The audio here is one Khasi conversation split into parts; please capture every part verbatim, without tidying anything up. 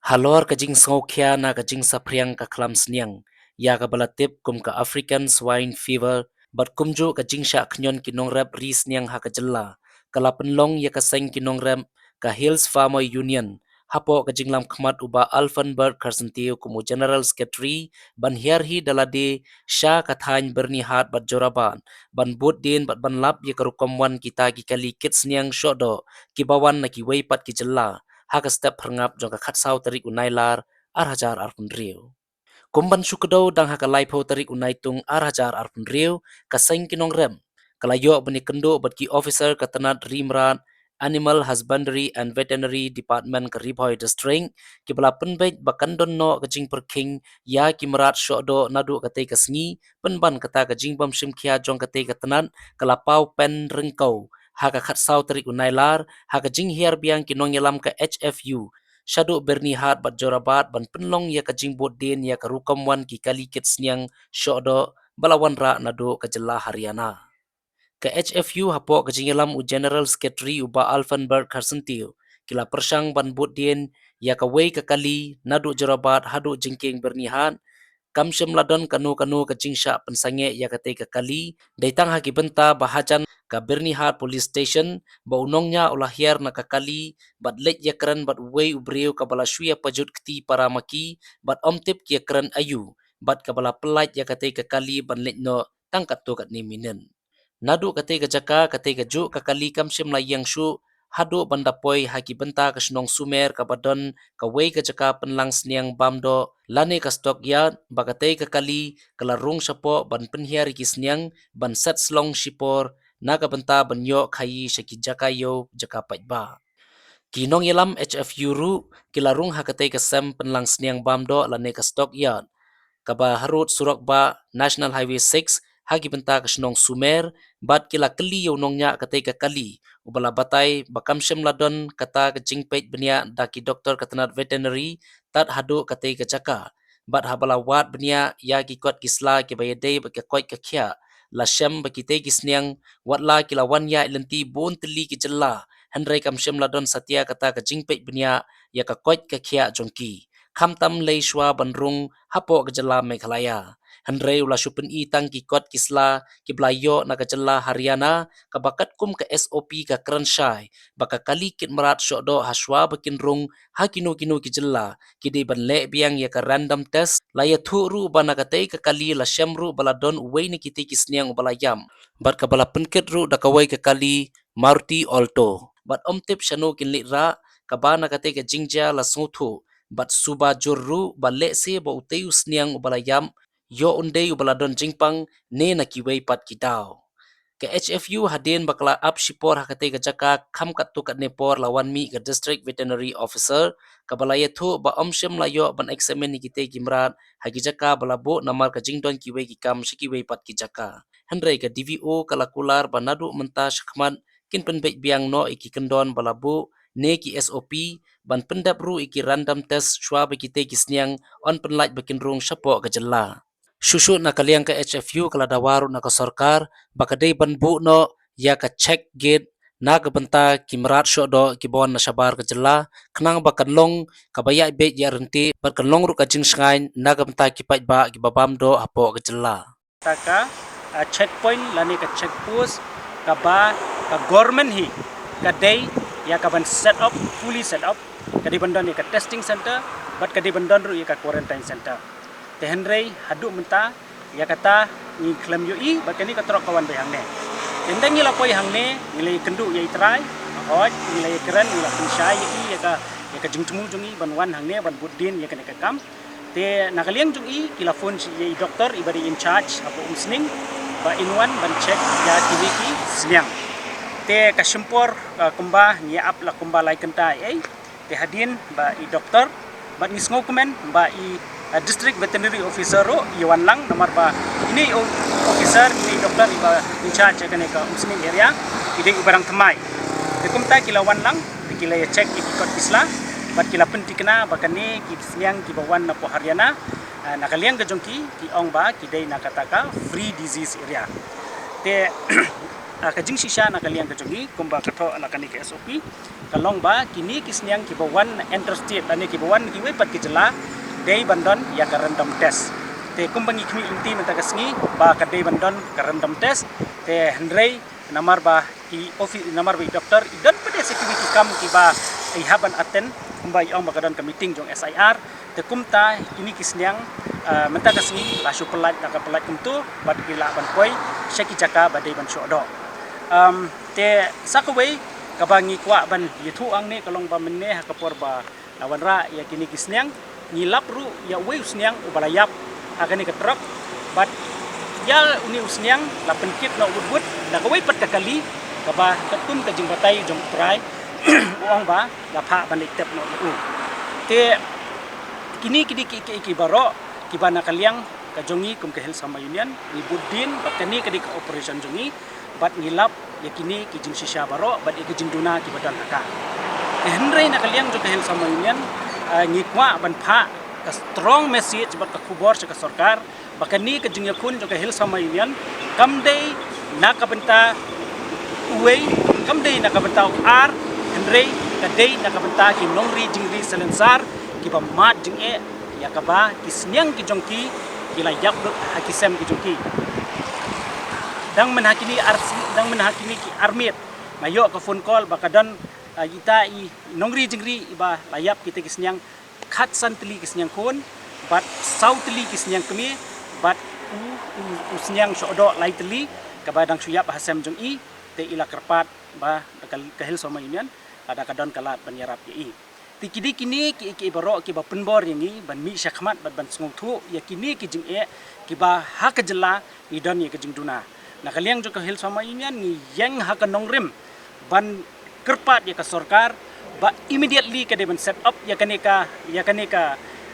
Halor ka jingsngewkhia na ka jingsaphriang ka khlam sniang ïa kaba la tip kum ka African Swine Fever bad kumjuh ka jingshah khñion ki nongrep ri sniang ha ka jylla, ka la pynlong ïa ka seng ki nongrep ka Hills Farmer Union, hapoh ka jinglam khmat u Bah Alfenberg Kharsyntiew kum u General Secretary, ban hiar hi da lade sha ka thaiñ Byrnihat bad Jorabat, ban bud dien bad ban lap ïa ka rukom wan kita ki kali kit sniang shoh doh kiba wan na kiwei pat ki jylla ha ka step phyrngap jong ka khatsaw tarik u Nailar ar hajar arphew hynriew. Kum ban shu kdew, dang ha ka laiphew tarik u Naitung ar hajar arphew hynriew, ka seng ki nongrep ka la ïoh ban ïakynduh bad ki officer ka tnat ri mrad Animal Husbandry and Veterinary Department ka Ri Bhoi District, kiba la pynbeit ba kan don noh ka jingpyrkhing ïa ki mrad shoh doh naduh katei ka sngi, pynban kata ka jingbym shim khia jong katei ka tnat ka la paw pynryngkew ha ka khatsaw tarik u Nailar ha ka jinghiar biang ki nongïalam ka H F U shaduh Byrnihat bad Jorabat ban pynlong ïa ka jingbud dien ïa ka rukom wan ki kali kit sniang shoh doh ba la wanrah naduh ka jylla Haryana. Ka H F U hapoh ka jingïalam u General Secretary u Bah Alfenberg Kharsyntiew, ki la pyrshang ban bud dien ïa kawei ka kali naduh Jorabat haduh jingkieng Byrnihat, kam shym la don kano kano ka jingshah pynsangeh ïa katei ka kali, dei tang ha ki bynta ba hajan ka Byrnihat Police Station, ba u nongñiah u la hiar na ka kali bad leit ïakren bad uwei u briew kaba la shu ïa pajut kti para ma ki, bad ym tip ki ïakren aïu, bad kaba la pyllait ïa katei ka kali ban leit noh tang katto katne minit. Naduh katei ka jaka, katei kajuh ka kali kam shym la ïeng shuh haduh ban da poi ha ki bynta ka shnong Sumer kaba don kawei ka jaka pynlang sniang bam doh lane ka stock yard, ba katei ka kali ka la rung shapoh ban pynhiar ïa ki sniang ban set slong shipor na ka bynta ban ïoh khaïi sha ki jaka ïew jaka paidbah. Ki nongïalam H F U ruh ki la rung ha katei ka sem pynlang sniang bam doh lane ka stock yard, kaba harud surok bah National Highway six ha ki bynta ka shnong Sumer, bad ki la kylli ïa u nongñiah katei ka kali, uba la batai ba kam shym la don kata ka jingpeit bniah da ki doktor ka tnat veterinary tad haduh katei ka jaka. Bad haba la wad bniah ïa ki kot ki sla kiba ïadei bad ka koit ka khiah, la shem ba kitei ki sniang, watla ki la wan ïaid lynti bun tylli ki jylla, hynrei kam shym la don satia kata ka jingpeit bniah ïa ka koit ka khiah jong ki, khamtam lei shuwa ban rung hapoh ka jylla Meghalaya. Hynrei u la shu pyni tang ki kot ki sla kiba la ïoh na ka jylla Haryana, kaba katkum ka S O P ka kren shai ba ka kali kit mrad shoh doh ha shuwa ba kin rung ha kino kino ki jylla, ki dei ban leh biang ïa ka random test. La ïathuh ruh ba na katei ka kali la shem ruh ba la don uwei na kitei ki sniang uba la ïap, bad kaba la pynkit ruh da kawei ka kali Maruti Alto. Bad ym tip shano kin leit rah, kaba na katei ka jingjia la sngewthuh bad suba jur ruh ba lehse ba utei u sniang uba la ïap ïoh un dei uba la don jingpang ne na kiwei pat ki daw. Ka H F U hadien ba ka la ap shipor ha katei ka jaka, kham katto katne por la wan mih ka District Veterinary Officer, kaba la ïathuh ba ym shym la ïoh ban examine ïa kitei ki mrad ha ki jaka ba la buh namar ka jingdon kiwei ki kam sha kiwei pat ki jaka. Hynrei ka D V O ka la kular ba naduh mynta shakhmat kin pynbeit biang noh ïa ki kyndon ba la buh ne ki S O P, ban pyndep ruh ïa ki random test shuwa ba kitei ki sniang yn pynlait ba kin rung shapoh ka jylla. Shuh shuh na ka liang ka H F U ka la dawa ruh na ka sorkar ba ka dei ban buh noh ïa ka check gate na ka bynta ki mrad shoh doh kiba wan na shabar ka jylla, khnang ba kan long kaba ïaid beit ïaid ryntih bad kan long ruh ka jingshngaiñ na ka bynta ki paidbah kiba bam doh hapoh ka jylla. Ta ka, ah, checkpoint lane ka check post kaba ka government hi ka dei ïa ka ban set up, fully set up, ka dei ban don ïa ka testing center bad ka dei ban don ruh ïa ka quarantine center. Te hynrei haduh mynta ïa kata ngi khlem ïohi bad kane ka trok ka wan beit hangne. Te ynda ngi la poi hangne ngi la ïakynduh ïa i trai, hooid ngi la ïakren, ngi la pynshai ïa i ïa ka, ïa ka jingthmu jong i ban wan hangne ban bud dien ïa kane ka kam. Te na ka liang jong i ki la phone sha i doktor iba dei in charge hapoh Umsning ba in wan ban check ïa kine ki sniang. Te ka shim por, ah, kumba ngi ap la kumba lai kynta ei ei. Te hadien ba i doktor bad ngi sngewkmen ba i, ah, district veterinary officer ruh i wan lang namar ba ine i o-, officer, ine i doktor iba in charge ïa kane ka Umsning area i dei iba dang thymmai. Te kumta ki la wan lang, te ki la ïa check ïa ki kot ki sla bad ki la pynthikna ba kane ki sniang kiba wan napoh Haryana, ah, na ka liang ka jong ki, ki ong ba ki dei na kata ka free disease area. Te Ah, ka jingshisha na ka liang ka jong ngi kumba ka thoh na kane ka S O P ka long ba kine ki sniang kiba wan na interstate lane kiba wan na kiwei pat ki jylla dei ban don ïa ka random test. Te kumba ngi khmih lynti mynta ka sngi ba ka dei ban don ka random test. Te hynrei namar ba ki office, namar ba i doktor i don pat de sa kiwei ki kam kiba i hap ban attend kumba i ong ba ka don ka meeting jong S I R. Te kumta kine ki sniang, ah, mynta ka sngi la shu pyllait, la ka pyllait kumto bad ki lah ban poi sha ki jaka ba dei ban shu doh. Um, te sa kawei kaba ngi kwah ban ïathuh hangne ka long ba mynne ha ka por ba la wanrah ïa kine ki sniang, ngi lap ruh ïa uwei u sniang uba la ïap ha kane ka trok bad ïa une u sniang la pynkit noh wut wut na kawei pat ka kali kaba katkum ka jingbatai jong u trai u ong ba la phah ban leit tep noh ïa u. Te kine ki dei ki, ki, ki baroh kiba na ka liang ka jong ngi kum ka Hill Farmer Union ngi bud dien bad kane ka dei ka operation jong ngi bad ngi lap ïa kine ki jingshisha baroh bad ïa ki jingduna kiba don ha ka. Te hynrei na ka liang jong ka Hill Farmer Union, ah, ngi kwah ban phah ka strong message bad ka khubor sha ka sorkar ba kane ka jingïakhun jong ka Hill Farmer Union kam dei na ka bynta uwei, kam dei na ka bynta u ar, hynrei ka dei na ka bynta ki nongri jingri salonsar kiba mad jingeh ïa kaba ki sniang ki jong ki ki la ïap lut ha ki sem ki jong ki. Dang mynha kine ar, dang mynha kine ki ar miet nga ïoh ka phone call ba ka don, ah, ita i nongri jingri iba la ïap kita ki sniang khatsan tylli ki sniang khun bad saw tylli ki sniang kmie bad u, u, u sniang shoh doh lai tylli kaba dang shu ïap ha sem jong i. Te i la kyrpad ba ka, ka Hill Farmer Union lada ka don ka lad ban ïarap ïa i. Te ki dei kine ki, ki baroh kiba pynbor ïa ngi ban mih shakhmat bad ban sngewthuh ïa kine ki jingeh kiba ha ka jylla ngi don ïa ka jingduna. Na ka liang jong ka Hill Farmer Union ngi ïeng ha ka nongrim ban kyrpad ïa ka sorkar ba immediately ka dei ban set up ïa kane ka, ïa kane ka,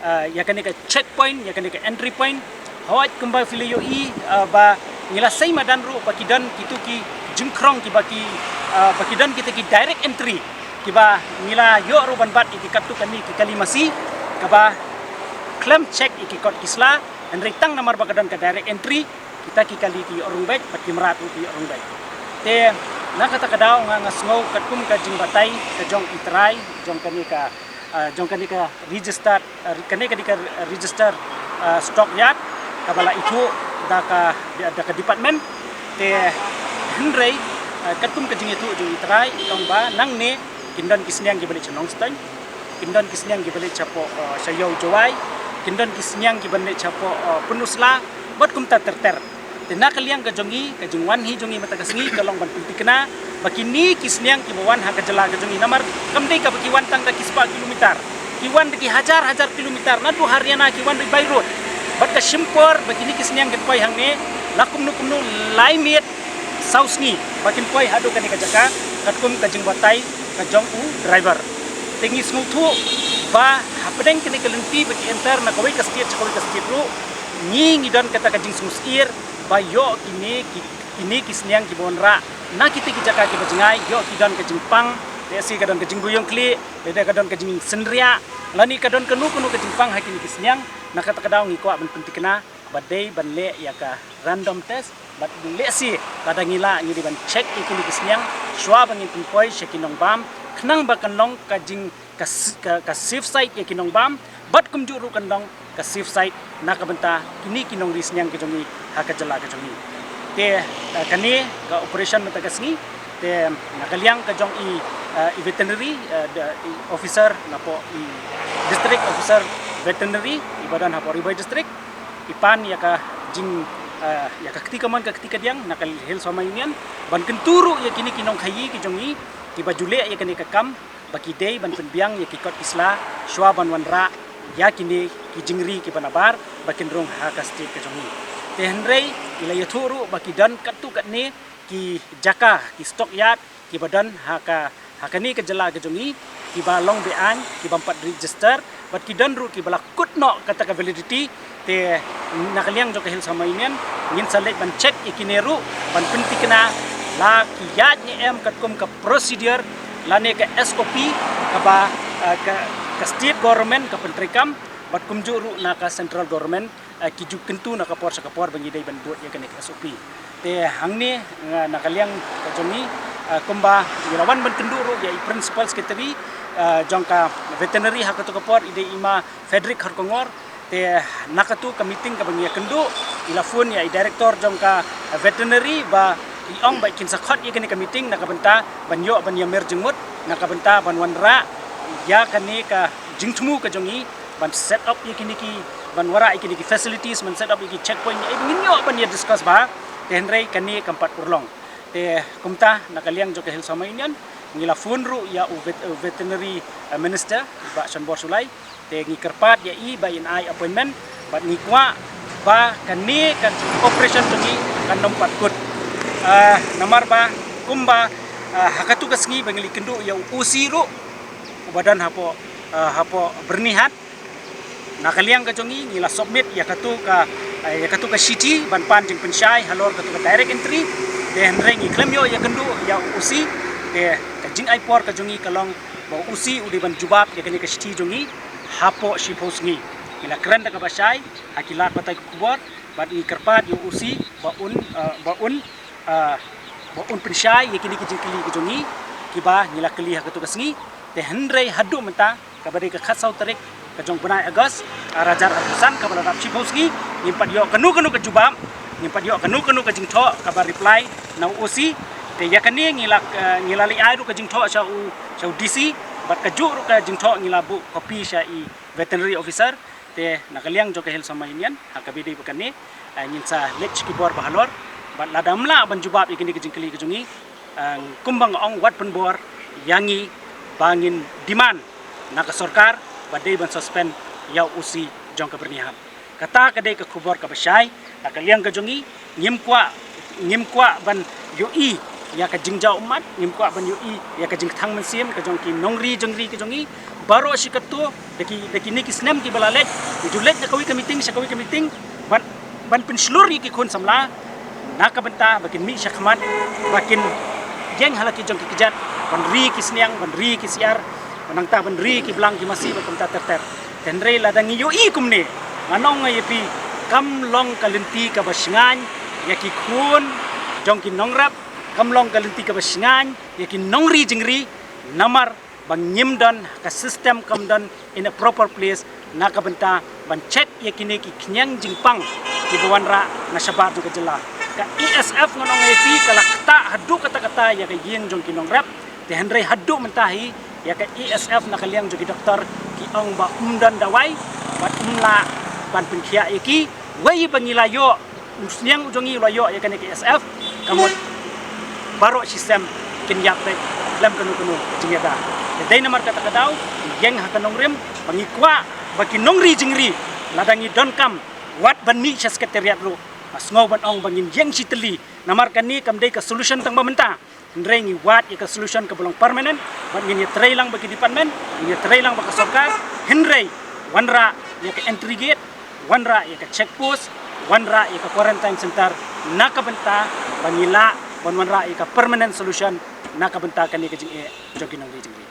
ah, ïa kane ka checkpoint, ïa kane ka entry point. Hooid kumba phi la ïohi, ah, ba ngi la sei madan ruh ba ki don kitu ki jingkhrong kiba ki, ah, ba ki don kita ki direct entry kiba ngi la ïoh ruh ban bat ïa ki katto katne ki kali masi kaba khlem check ïa ki kot ki sla, hynrei tang namar ba ka don ka direct entry kita ki kali ki ïoh rung beit bad ki mrad ruh ki ïoh rung beit. Te na kata ka daw nga, nga sngew katkum ka jingbatai ka jong i trai jong kane ka, ah, jong kane ka registered, ah, kane ka dei ka registered, ah, stock yard kaba la ithuh da ka, da ka department. Te hynrei, ah, katkum ka jingithuh jong i trai i ong ba nangne kin don ki sniang kiba leit sha Nongstoiñ, kin don ki sniang kiba leit shapoh, ah, sha Ïew Jowai, kin don ki sniang kiba leit shapoh, ah, Pynursla bad kumta ter ter. Te na ka liang ka jong ngi, ka jingwan hi jong ngi mynta ka sngi ka long ban pynthikna ba kine ki sniang kiba wan ha ka jylla ka jong ngi namar kam dei kaba ki wan tang da ki spah kilometer, ki wan da ki hajar hajar kilometer naduh Haryana ki wan da by road. Bad ka shim por ba kine ki sniang kin poi hangne la kumno kumno lai miet saw sngi ba kin poi haduh kane ka jaka katkum ka jingbatai ka jong u driver. Te ngi sngewthuh ba hapdeng kane ka lynti ba ki enter na kawei ka state sha kawei ka state ruh ngi, ngi don kata ka jingsngewsyier ba ïoh kine ki, kine ki sniang kiba wanrah na kita ki jaka kiba jngai ïoh ki don ka jingpang, lehse ka don ka jingbiang khlieh, lada ka don ka jingsynriah lane ka don kano kano ka jingpang ha kine ki sniang. Na kata ka daw ngi kwah ban pynthikna ba dei ban leh ïa ka random test bad lehse lada ngi lah ngi dei ban check ïa kine ki sniang shuwa ba ngin pynpoi sha ki nongbam khnang ba kan long ka jing, ka, ka, ka safe side ïa ki nongbam bad kumjuh ruh kan long ka safe side na ka bynta kine ki nongri sniang ka jong ngi ha ka jylla ka jong ngi. Te, eh, kane ka operation mynta ka sngi te na ka liang ka jong i, eh, i veterinary, eh, i officer napoh i district officer veterinary iba don hapoh Ri Bhoi district, i pan ïa ka jing, eh, ïa ka kti kamon ka kti kadiang na ka Hill Farmer Union ban kyntu ruh ïa kine ki nongkhaii ki jong ngi kiba ju leh ïa kane ka kam ba ki dei ban pynbiang ïa ki kot ki sla shuwa ban wanrah ïa kine ki jingri kiba nabar ba kin rung ha ka state ka jong ngi. Te hynrei i la ïathuh ruh ba ki don katto katne ki jaka ki stock yard kiba don ha ka, ha kane ka jylla ka jong ngi kiba long be-aiñ, ki bym pat register bad ki don ruh kiba la kut noh kata ka validity. Te na ka liang jong ka Hill Farmer Union ngin sa leit ban check ïa kine ruh ban pynthikna la ki ïaid ne em katkum ka procedure lane ka S O P kaba, eh, ka, ka state government ka pyntreikam bad kumjuh ruh na ka central government, eh, ki ju kyntu na ka por sha ka por ba ngi dei ban bud ïa kane ka S O P. Te hangne, nga, na ka liang ka jong ngi, ah, kumba ngi la wan ban kynduh ruh ïa i Principal Secretary, ah, jong ka Veterinary ha katu ka por, i dei i Ma Frederick Kharkongor. Te na katu ka meeting kaba ngi ïa kynduh, i la phone ïa i Director jong ka Veterinary ba i ong ba i kin sa khot ïa kane ka meeting na ka bynta ban ïoh ban ïa mer jingmut, na ka bynta ban wanrah ïa kane ka jingthmu ka jong ngi ban set up ïa kine ki, ban wanrah ïa kine ki facilities, ban set up ïa ki checkpoint, ïa ba ngin ïoh ban ïa discuss bha. Te hynrei kane kam pat urlong. Te kumta na ka liang jong ka Hill Farmer Union ngi la phone ruh ïa u vet-, u Veterinary, eh, Minister, Bah Shonbor Shullai. Te ngi kyrpad ïa i ba in ai appointment bad ngi kwah ba kane ka operation jong ngi kan ym pat kut. Ah, namar ba kumba, ah, ha katu ka sngi ba ngi la kynduh ïa u O C ruh uba don hapoh, ah, hapoh Byrnihat. Na ka liang ka jong ngi ngi la submit ïa katu ka, ah, ïa katu ka shithi ban pan jingpynshai halor katu ka direct entry. Te hynrei ngi khlem ïoh ïa kynduh ïa u O C. Te ka jingai por ka jong ngi ka long ba u O C u dei ban jubab ïa kane ka shithi jong ngi hapoh shiphew sngi. Ngi la kren da kaba shai ha ki lad batai ka khubor bad ngi kyrpad ïa u O C ba un, ah, ba un, ah, ba un pynshai ïa kine ki jingkylli ki jong ngi kiba ngi la kylli ha katu ka sngi. Te hynrei haduh mynta kaba dei ka khatsaw tarik ka jong bnai August, ar hajar arphew san, kaba la dap shiphew sngi, ngim pat ïoh kano kano ka jubab, ngim pat ïoh kano kano ka jingthoh kaba reply na u O C. Te ïa kane ngi la, eh, ngi la leit ai ruh ka jingthoh sha u, sha u D C, bad kajuh ruh ka jingthoh ngi la buh copy sha i veterinary officer. Te na ka liang jong ka Hill Farmer Union ha kaba dei ba kane, eh, ngin sa leit sha ki bor ba halor bad lada ym lah ban jubab ïa kine ki jingkylli ki jong ngi, eh, kumba nga ong, wat pynbor ïa ngi ba ngin demand na ka sorkar ba dei ban suspend ïa u O C jong ka Byrnihat. Kata ka dei ka khubor kaba shai. Na ka liang ka jong ngi ngim kwah, ngim kwah ban ïohi ïa ka jingjaw ummat, ngim kwah ban ïohi ïa ka jingkthang mynsiem ka jong ki nongri jingri ka jong ngi. Baroh shi katto da ki, da kine ki snem kiba la leit, ngi ju leit na kawei ka meeting sha kawei ka meeting ban, ban pynshlur ïa ki khun samla na ka bynta ba kin mih shakhmat, ba kin ïeng ha la ki jong ki kjat, ban ri ki sniang, ban ri ki syiar, ban nangta ban ri ki blang ki masi bad kumta ter ter. Te hynrei lada ngi ïohi kumne, ngan ong ïa phi, kam long ka lynti kaba shngaiñ ïa ki khun jong ki nongrep, kam long ka lynti kaba shngaiñ ïa ki nongri jingri, namar ba ngim don, ka system kam don in a proper place na ka bynta ban check ïa kine ki khñiang jingpang kiba wanrah na shabar jong ka jylla. Ka E S F, ngan ong ïa phi, ka la ktah haduh katta katta ïa ka ïing jong ki nongrep. Te hynrei haduh mynta hi ïa ka E S F na ka liang jong ki doktor ki ong ba ym don dawai bad ym lah ban pynkhiah ïa ki. Wei ba ngi la ïoh, u sniang u jong ngi u la ïoh ïa kane ka E S F, ka mut baroh shisnem kin ïap beit khlem kano kano ka jingïada. Te dei namar kata ka daw ngi ïeng ha ka nongrim ba ngi kwah ba ki nongri jingri, lada ngi donkam, wat ban mih sha secretariat ruh. Nga sngew ban ong ba ngin ïeng shi tylli, namar kane kam dei ka solution tang ba mynta. Hynrei ngi wad ïa ka solution kaba long permanent, bad ngin ïatrei lang bad ki department, ngin ïatrei lang bad ka sorkar. Hynrei wanrah ïa ka entry gate, wanrah ïa ka check post, wanrah ïa ka quarantine center na ka bynta ba ngi lah ban wanrah ïa ka permanent solution na ka bynta kane ka jingeh jong ki nongri jingri.